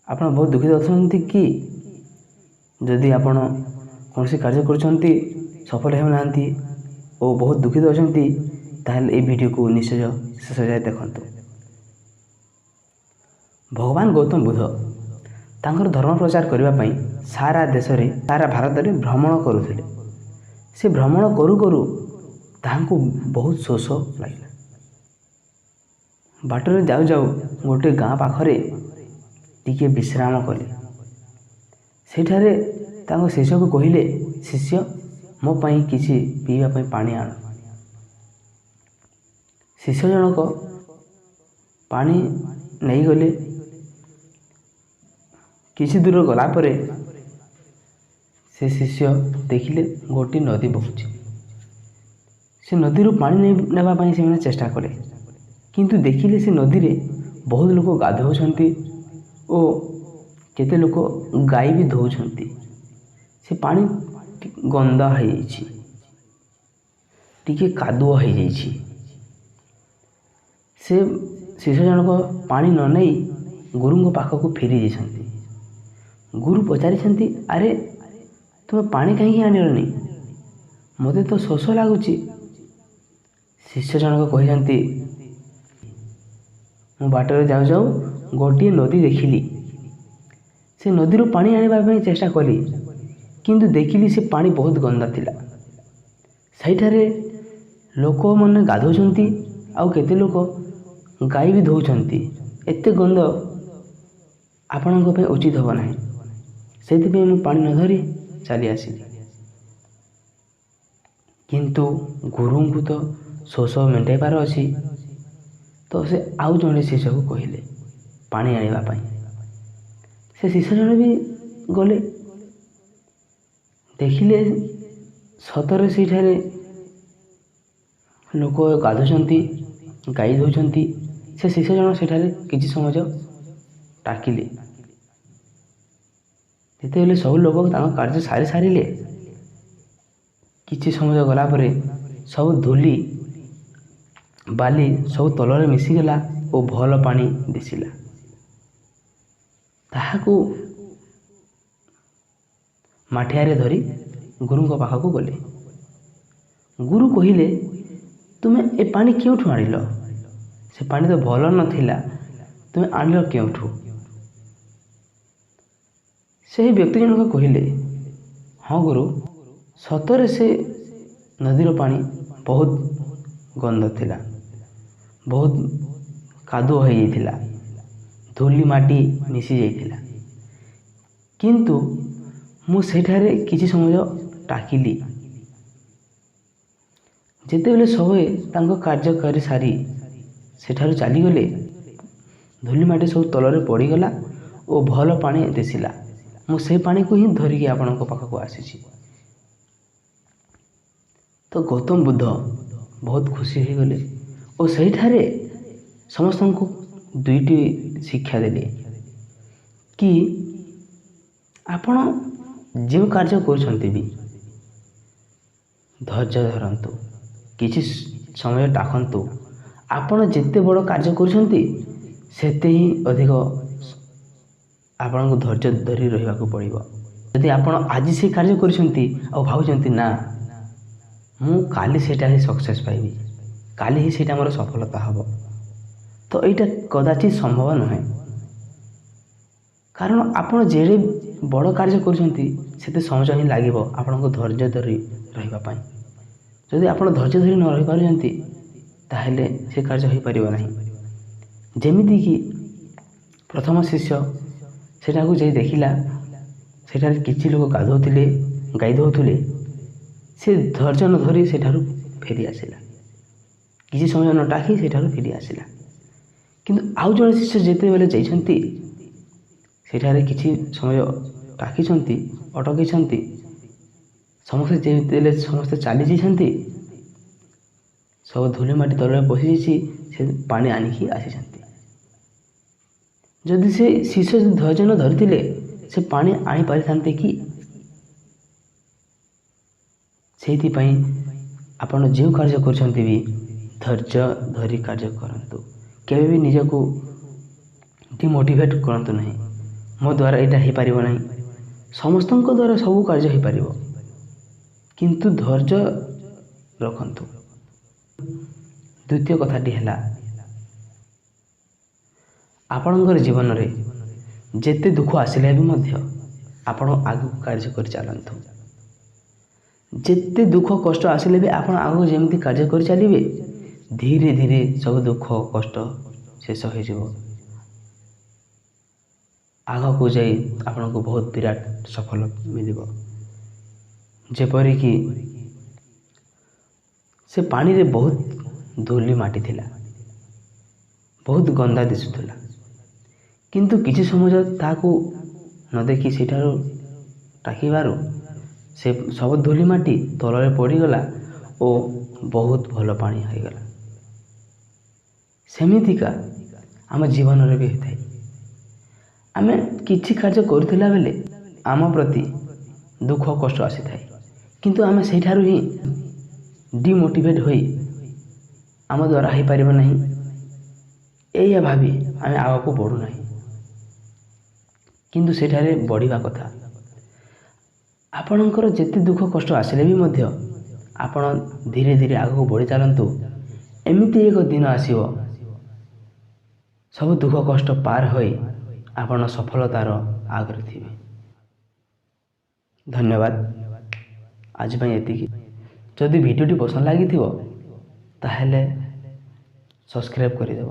ଆପଣ ବହୁତ ଦୁଃଖିତ ଅଛନ୍ତି କି? ଯଦି ଆପଣ କୌଣସି କାର୍ଯ୍ୟ କରୁଛନ୍ତି, ସଫଳ ହେଉନାହାନ୍ତି ଓ ବହୁତ ଦୁଃଖିତ ଅଛନ୍ତି, ତାହେଲେ ଏଇ ଭିଡ଼ିଓକୁ ନିଶ୍ଚୟ ଶେଷ ଯାଏ ଦେଖନ୍ତୁ। ଭଗବାନ ଗୌତମ ବୁଦ୍ଧ ତାଙ୍କର ଧର୍ମ ପ୍ରଚାର କରିବା ପାଇଁ ସାରା ଦେଶରେ, ସାରା ଭାରତରେ ଭ୍ରମଣ କରୁଥିଲେ। ସେ ଭ୍ରମଣ କରୁ କରୁ ତାହାଙ୍କୁ ବହୁତ ଶୋଷ ଲାଗିଲା। ବାଟରେ ଯାଉ ଯାଉ ଗୋଟେ ଗାଁ ପାଖରେ ଟିକିଏ ବିଶ୍ରାମ କଲେ। ସେଠାରେ ତାଙ୍କ ଶିଷ୍ୟକୁ କହିଲେ, ଶିଷ୍ୟ, ମୋ ପାଇଁ କିଛି ପିଇବା ପାଇଁ ପାଣି ଆଣ। ଶିଷ୍ୟ ଜଣକ ପାଣି ନେଇଗଲେ। କିଛି ଦୂର ଗଲା ପରେ ସେ ଶିଷ୍ୟ ଦେଖିଲେ ଗୋଟିଏ ନଦୀ ବହୁଛି। ସେ ନଦୀରୁ ପାଣି ନେବା ପାଇଁ ସେମାନେ ଚେଷ୍ଟା କଲେ, କିନ୍ତୁ ଦେଖିଲେ ସେ ନଦୀରେ ବହୁତ ଲୋକ ଗାଧୋଉଛନ୍ତି ଓ କେତେ ଲୋକ ଗାଈ ବି ଧୋଉଛନ୍ତି। ସେ ପାଣି ଗନ୍ଦା ହେଇଯାଇଛି, ଟିକେ କାଦୁଅ ହେଇଯାଇଛି। ସେ ଶିଷ୍ୟ ଜଣକ ପାଣି ନ ନେଇ ଗୁରୁଙ୍କ ପାଖକୁ ଫେରି ଯାଇଛନ୍ତି। ଗୁରୁ ପଚାରିଛନ୍ତି, ଆରେ ତୁମେ ପାଣି କାହିଁକି ଆଣିଲନି? ମୋତେ ତ ଶୋଷ ଲାଗୁଛି। ଶିଷ୍ୟ ଜଣକ କହିଛନ୍ତି, ମୁଁ ବାଟରେ ଯାଉ ଯାଉ ଗୋଟିଏ ନଦୀ ଦେଖିଲି। ସେ ନଦୀରୁ ପାଣି ଆଣିବା ପାଇଁ ଚେଷ୍ଟା କଲି, କିନ୍ତୁ ଦେଖିଲି ସେ ପାଣି ବହୁତ ଗନ୍ଦା ଥିଲା। ସେଇଠାରେ ଲୋକମାନେ ଗାଧୋଉଛନ୍ତି ଆଉ କେତେ ଲୋକ ଗାଈ ବି ଧୋଉଛନ୍ତି। ଏତେ ଗନ୍ଧ ଆପଣଙ୍କ ପାଇଁ ଉଚିତ ହେବ ନାହିଁ। ସେଇଥିପାଇଁ ମୁଁ ପାଣି ନ ଧରି ଚାଲି ଆସିଲି। କିନ୍ତୁ ଗୁରୁଙ୍କୁ ତ ଶୋଷ ମେଣ୍ଟାଇବାର ଅଛି, ତ ସେ ଆଉ ଜଣେ ଶିଷ୍ୟକୁ କହିଲେ ପାଣି ଆଣିବା ପାଇଁ। ସେ ଶିଷ୍ୟ ଜଣେ ବି ଗଲେ, ଦେଖିଲେ ସତରେ ସେଇଠାରେ ଲୋକ ଗାଧୋଉଛନ୍ତି, ଗାଈ ଧୋଉଛନ୍ତି। ସେ ଶିଷ୍ୟ ଜଣ ସେଠାରେ କିଛି ସମୟ ଟାକିଲେ। ଯେତେବେଳେ ସବୁ ଲୋକ ତାଙ୍କ କାର୍ଯ୍ୟ ସାରି ସାରିଲେ, କିଛି ସମୟ ଗଲା ପରେ ସବୁ ଧୂଳି ବାଲି ସବୁ ତଳରେ ମିଶିଗଲା ଓ ଭଲ ପାଣି ଦିଶିଲା। ତାହାକୁ ମାଠିଆରେ ଧରି ଗୁରୁଙ୍କ ପାଖକୁ ଗଲେ। ଗୁରୁ କହିଲେ, ତୁମେ ଏ ପାଣି କେଉଁଠୁ ଆଣିଲ? ସେ ପାଣି ତ ଭଲ ନଥିଲା, ତୁମେ ଆଣିଲ କେଉଁଠୁ? ସେହି ବ୍ୟକ୍ତି ଜଣକ କହିଲେ, ହଁ ଗୁରୁ, ସତରେ ସେ ନଦୀର ପାଣି ବହୁତ ଗନ୍ଧ ଥିଲା, ବହୁତ କାଦୁଅ ହେଇଯାଇଥିଲା, ଧୂଳି ମାଟି ମିଶି ଯାଇଥିଲା। କିନ୍ତୁ ମୁଁ ସେଠାରେ କିଛି ସମୟ ଟାକିଲି। ଯେତେବେଳେ ସବେ ତାଙ୍କ କାର୍ଯ୍ୟ କରି ସାରି ସେଠାରୁ ଚାଲିଗଲେ, ଧୂଳି ମାଟି ସବୁ ତଳରେ ପଡ଼ିଗଲା ଓ ଭଲ ପାଣି ଦିଶିଲା। ମୁଁ ସେଇ ପାଣିକୁ ହିଁ ଧରିକି ଆପଣଙ୍କ ପାଖକୁ ଆସିଛି। ତ ଗୌତମ ବୁଦ୍ଧ ବହୁତ ଖୁସି ହୋଇଗଲେ ଓ ସେଇଠାରେ ସମସ୍ତଙ୍କୁ ଦୁଇଟି ଶିକ୍ଷା ଦେଲେ କି ଆପଣ ଯେଉଁ କାର୍ଯ୍ୟ କରୁଛନ୍ତି ବି ଧୈର୍ଯ୍ୟ ଧରନ୍ତୁ, କିଛି ସମୟ ଟାଖନ୍ତୁ। ଆପଣ ଯେତେ ବଡ଼ କାର୍ଯ୍ୟ କରୁଛନ୍ତି, ସେତେ ହିଁ ଅଧିକ ଆପଣଙ୍କୁ ଧୈର୍ଯ୍ୟ ଧରି ରହିବାକୁ ପଡ଼ିବ। ଯଦି ଆପଣ ଆଜି ସେ କାର୍ଯ୍ୟ କରୁଛନ୍ତି ଆଉ ଭାବୁଛନ୍ତି, ନା ମୁଁ କାଲି ସେଇଟା ହିଁ ସକ୍ସେସ୍ ପାଇବି, କାଲି ହିଁ ସେଇଟା ମୋର ସଫଳତା ହେବ, ତ ଏଇଟା କଦାଚିତ ସମ୍ଭବ ନୁହେଁ। କାରଣ ଆପଣ ଯେଡ଼େ ବଡ଼ କାର୍ଯ୍ୟ କରୁଛନ୍ତି, ସେତେ ସମୟ ହିଁ ଲାଗିବ ଆପଣଙ୍କୁ ଧୈର୍ଯ୍ୟ ଧରି ରହିବା ପାଇଁ। ଯଦି ଆପଣ ଧୈର୍ଯ୍ୟ ଧରି ନ ରହିପାରୁଛନ୍ତି, ତାହେଲେ ସେ କାର୍ଯ୍ୟ ହୋଇପାରିବ ନାହିଁ। ଯେମିତିକି ପ୍ରଥମ ଶିଷ୍ୟ ସେଠାକୁ ଯାଇ ଦେଖିଲା, ସେଠାରେ କିଛି ଲୋକ ଗାଧୋଉଥିଲେ, ଗାଈ ଧୋଉଥିଲେ। ସେ ଧୈର୍ଯ୍ୟ ନ ଧରି ସେଠାରୁ ଫେରି ଆସିଲା, କିଛି ସମୟ ନ ଟାକି ସେଠାରୁ ଫେରି ଆସିଲା। କିନ୍ତୁ ଆଉ ଜଣେ ଶିଷ୍ୟ ଯେତେବେଳେ ଯାଇଛନ୍ତି, ସେଠାରେ କିଛି ସମୟ ଟାକିଛନ୍ତି, ଅଟକିଛନ୍ତି, ସମସ୍ତେ ଯେତେବେଳେ ସମସ୍ତେ ଚାଲି ଯାଇଛନ୍ତି, ସବୁ ଧୂଳି ମାଟି ତଳରେ ପଶିଯାଇଛି, ସେ ପାଣି ଆଣିକି ଆସିଛନ୍ତି। ଯଦି ସେ ଶିଷ୍ୟ ଧୈର୍ଯ୍ୟ ନ ଧରିଥିଲେ, ସେ ପାଣି ଆଣିପାରିଥାନ୍ତେ କି? ସେଇଥିପାଇଁ ଆପଣ ଯେଉଁ କାର୍ଯ୍ୟ କରୁଛନ୍ତି ବି ଧୈର୍ଯ୍ୟ ଧରି କାର୍ଯ୍ୟ କରନ୍ତୁ। କେବେ ବି ନିଜକୁ ଡିମୋଟିଭେଟ୍ କରନ୍ତୁ ନାହିଁ। ମୋ ଦ୍ୱାରା ଏଇଟା ହେଇପାରିବ ନାହିଁ। ସମସ୍ତଙ୍କ ଦ୍ୱାରା ସବୁ କାର୍ଯ୍ୟ ହେଇପାରିବ, କିନ୍ତୁ ଧୈର୍ଯ୍ୟ ରଖନ୍ତୁ। ଦ୍ୱିତୀୟ କଥାଟି ହେଲା, ଆପଣଙ୍କର ଜୀବନରେ ଯେତେ ଦୁଃଖ ଆସିଲେ ବି ମଧ୍ୟ ଆପଣ ଆଗକୁ କାର୍ଯ୍ୟ କରି ଚାଲନ୍ତୁ। ଯେତେ ଦୁଃଖ କଷ୍ଟ ଆସିଲେ ବି ଆପଣ ଆଗକୁ ଯେମିତି କାର୍ଯ୍ୟ କରି ଚାଲିବେ, ଧୀରେ ଧୀରେ ସବୁ ଦୁଃଖ କଷ୍ଟ ଶେଷ ହୋଇଯିବ। ଆଗକୁ ଯାଇ ଆପଣଙ୍କୁ ବହୁତ ବିରାଟ ସଫଳ ମିଳିବ। ଯେପରିକି ସେ ପାଣିରେ ବହୁତ ଧୂଳି ମାଟି ଥିଲା, ବହୁତ ଗନ୍ଦା ଦିଶୁଥିଲା, କିନ୍ତୁ କିଛି ସମୟ ତାହାକୁ ନ ଦେଖି ସେଠାରୁ ଟାକିବାରୁ ସେ ସବୁ ଧୂଳି ମାଟି ତଳରେ ପଡ଼ିଗଲା ଓ ବହୁତ ଭଲ ପାଣି ହୋଇଗଲା। ସେମିତିକା ଆମ ଜୀବନରେ ବି ହୋଇଥାଏ। ଆମେ କିଛି କାର୍ଯ୍ୟ କରୁଥିଲା ବେଳେ ଆମ ପ୍ରତି ଦୁଃଖ କଷ୍ଟ ଆସିଥାଏ, କିନ୍ତୁ ଆମେ ସେଇଠାରୁ ହିଁ ଡିମୋଟିଭେଟ୍ ହୋଇ ଆମ ଦ୍ୱାରା ହେଇପାରିବ ନାହିଁ ଏଇଆ ଭାବି ଆମେ ଆଗକୁ ବଢ଼ୁନାହିଁ। କିନ୍ତୁ ସେଠାରେ ବଢ଼ିବା କଥା। ଆପଣଙ୍କର ଯେତେ ଦୁଃଖ କଷ୍ଟ ଆସିଲେ ବି ମଧ୍ୟ ଆପଣ ଧୀରେ ଧୀରେ ଆଗକୁ ବଢ଼ି ଚାଲନ୍ତୁ। ଏମିତି ଏକ ଦିନ ଆସିବ, ସବୁ ଦୁଃଖ କଷ୍ଟ ପାର ହୋଇ ଆପଣ ସଫଳତାର ଆଗରେ ଥିବେ। ଧନ୍ୟବାଦ। ଆଜି ପାଇଁ ଏତିକି। ଯଦି ଭିଡ଼ିଓଟି ପସନ୍ଦ ଲାଗିଥିବ, ତାହେଲେ ସବସ୍କ୍ରାଇବ୍ କରିଦେବ।